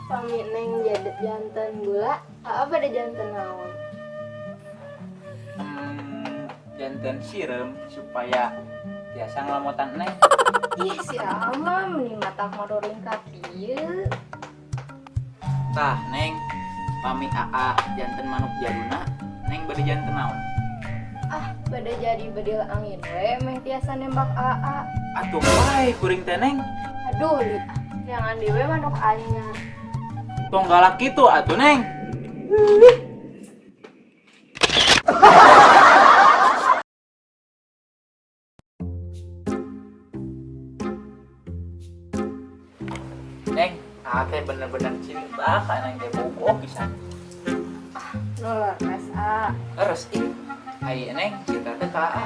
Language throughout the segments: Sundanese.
Pami Neng janten gula, aa bade janten naon? Janten sireum supaya tiasa ngalamutan Neng. Ih, si Aa mah meni matak ngodorin ka kieu. Tah, Neng, pami Aa janten manuk jaluna, Neng bade janten naon? Ah, bade jadi bedil angin we meh tiasa nembak Aa. Atuh wae kuring teh, Neng. Aduh, li, jangan diwe manuk anyar. Tong galak kitu atuh, Neng. Neng, Aa teh bener-bener cinta ka Neng teh bogoh pisan. Nu leres, Aa. Leres ih. Ai Neng cinta teh ka Aa.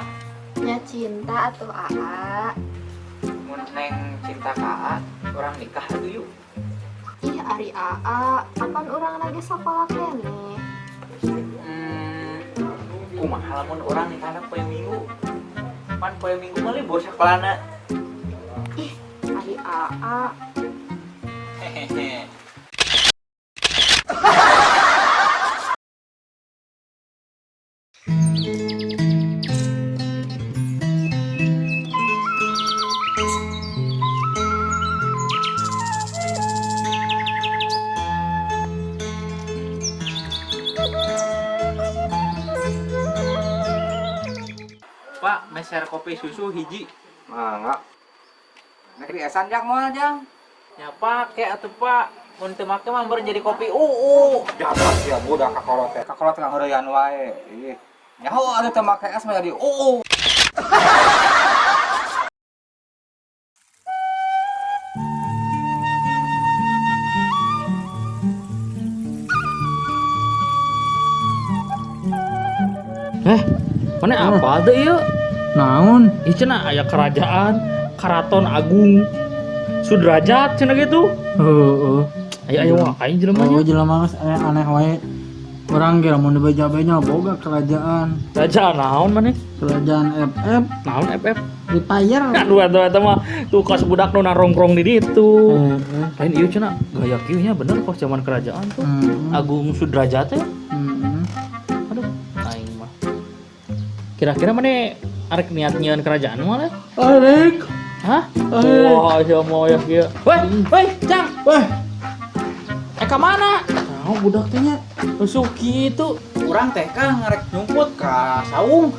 Nya cinta atuh Aa. Mun Neng cinta ka Aa, urang nikah atuh yuk. Ih, ari Aa, apan urang lagi sakola keneh? Kumaha lamun urang nikahna poe Minggu? Pan poe Minggu mah libur sakolana. Ih, ari Aa. Hehehe. Pak, meser kopi susu hiji. Mangga. Nek di esan jang moal jang. Ya pake atuh Pak. Mun teu make mah beureum jadi kopi uu. Jabat sia budak kakolot teh. Kakolot teh ngaheureyan wae. Ih. Nyaho atuh teu make es mah jadi uu. Mana apa teh ieu? Naon? Ih cenah aya kerajaan, Karaton Agung Sudrajat cenah gitu. Heeh. Aya aya wae jelema nya. Oh, jelema geus aneh-aneh wae. Urang ge lamun dibeja-beja boga kerajaan. Kerajaan naon maneh? Kerajaan FF. Naon FF? Free Fire. Aduh atuh eta mah tuh kos budak nu narongkrong di ditu. Heeh. Lain ieu cenah gaya kieu nya bener kos zaman kerajaan tuh. Agung Sudrajat teh. Aduh, aing mah. Kira-kira maneh arek niat nyieun kerajaan mah leh? Arek. Hah? Arek. Wah, sia mau ya kieu. Weh, weh, Cang. Weh. Ka mana? Naon budak teh nya? Rusuh kitu. Urang teh Kang ngarek nyumput ka saung.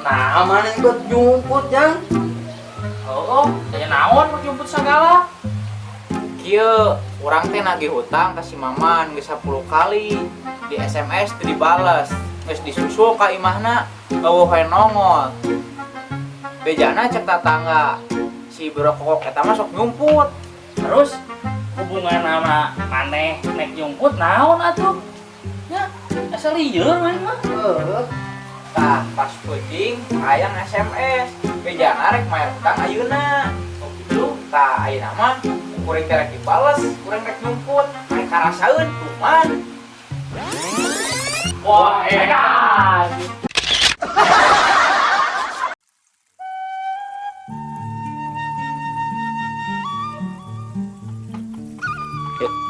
Nah, mana ikut nyumput, Jang? Oh, tanya naon mau nyumput sagala? Kieu, urang teh nagih hutang ka si Maman geus 10 kali. Di SMS teu dibales. Geus disusul ka imahna, eueuh we nongol. Bejana cek tatangga, si brokok eta mah sok nyumput. Terus hubungan sama maneh nek nyumput naon atuh? Ya, asa lieur maneh mah. Heeh. Tah, pas peuting hayang SMS, bejana rek mayar hutang ayeuna. Oh gitu, tah ayeuna mah kuring teh rek dibales, kuring rek nyumput, rek karasaeun kuman. Wah, edan.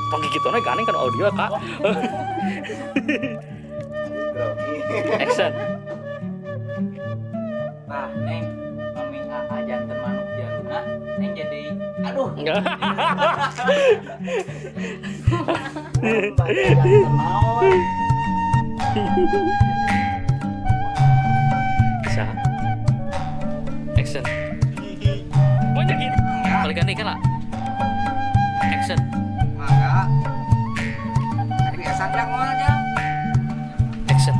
Tong gitu nih gandeng kan audio kak. Action. Nah, Neng, pami Aa janten manuk jaluna, Neng jadi aduh. Enggak. Bade janten naon. Bisa. Action. Banyak gitu. Balik ganti kan lah. Action. Mangga. Nek di esan jang moal jang. Action.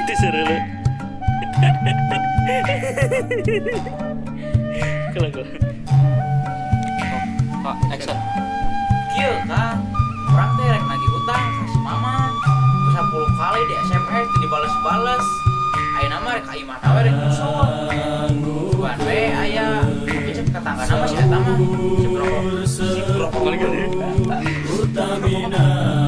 Disuruh lu. Kalau gue. Oh, action. Kieu Kang, urang teh rek nagih hutang ka si Maman. Terus 10 kali di SMS teu dibales-bales. Ayeuna mah rek ka imahna we rek nyusul. Sugan we aya, tapi cek tetanggana mah si eta mah si brokok. Si brokok. Balik ganti.